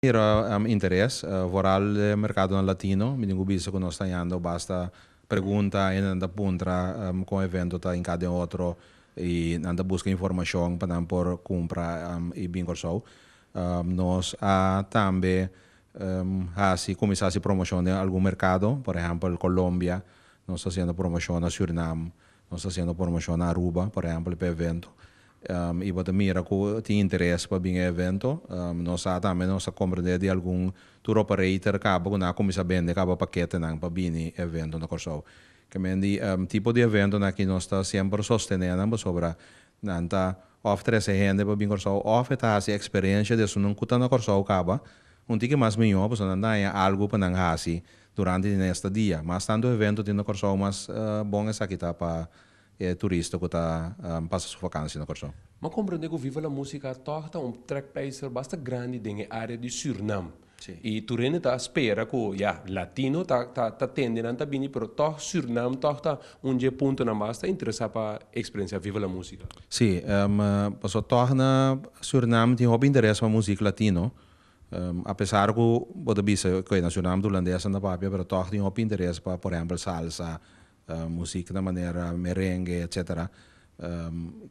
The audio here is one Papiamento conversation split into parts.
Mira interes, vooral e merkadonan latino. Mi tin ku bisa ku nos ta hañando basta pregunta i nan ta puntra kon evento ta hinká den otro i nan ta buska informashon pa nan por kumpra i bin Kòrsou. Nos a tambe hasi kuminsá hasi promoshon den algun merkado, por ehèmpel Colombia, nos ta hasiendo promoshon na Surinam, nos ta hasiendo promoshon na Aruba, por ehèmpel, pa evento. I bo ta mira ku tin interes pa bin e evento. Nos sa tambe, nos a komprendé di algun tour operator kaba ku nan a kuminsá bende kaba paketenan pa bini evento na Kòrsou. Ke men di tipo di eventonan aki nos ta semper sostené nan pasobra nan ta òf trese hende pa bin Kòrsou òf e ta hasi eksperensha di esunnan ku ta na Kòrsou kaba un tiki mas mihó pasobra nan ta haña algu pa nan hasi durante di nan estadia. Mas tantu evento tin na Kòrsou mas bon esaki ta pa e turista ku ta pasa su vakansi na Kòrsou. M'a komprendé ku Viva La Musica tòg ta un trekpleister basta grandi den e área di Sürnam. I tur hende ta spera ku, ya, latino ta ta ta tende nan ta bini, pero tòg Sürnam tòg ta un dje puntonan basta interesá pa eksperensiá Viva La Musica. Sí, pasobra tòg na Sürnam tin hopi interes pa muzik latino. Apesar ku bo ta bisa ku na Sürnam ta hulandes nan ta papia, pero tòg tin hopi interes pa, por ehèmpel, salsa, Muzik na manera merengue etcetera.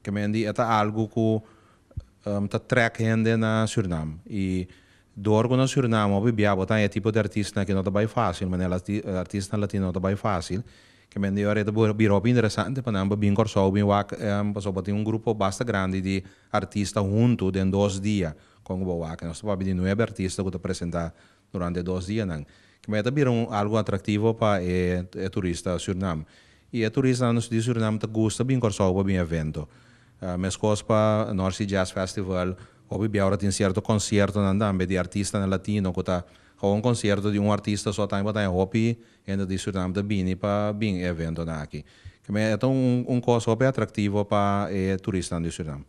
Ke men di e ta algu ku ta trèk hende na Surnam. I dor ku na Surnam hopi bia bo ta haña e tipo di artistanan ke no ta bai fásil, manera artistanan latino no ta bai fásil. Ke men di ora e ta bira hopi interesante pa nan pa bin Kòrsou bin wak pasobra bo tin un grupo basta grandi di artista huntu den 2 dia kon ku bo wak. Nos ta papia di nuebe artista ku ta presentá durante e 2 dianan. Ke ta bira un algu atraktivo pa e turista Surnam. I e turistanan di Surnam ta gusta bin Kòrsou pa bin evento. Meskos pa North Sea Jazz Festival, hopi bia ora tin sierto konsiertonan tambe di artistanan latino ku ta un konsierto di un artista so tambe bo ta haña hopi hende di Surnam ta bini pa bin e eventonan aki. Ke ta un kos hopi atraktivo pa e turistanan di Surnam.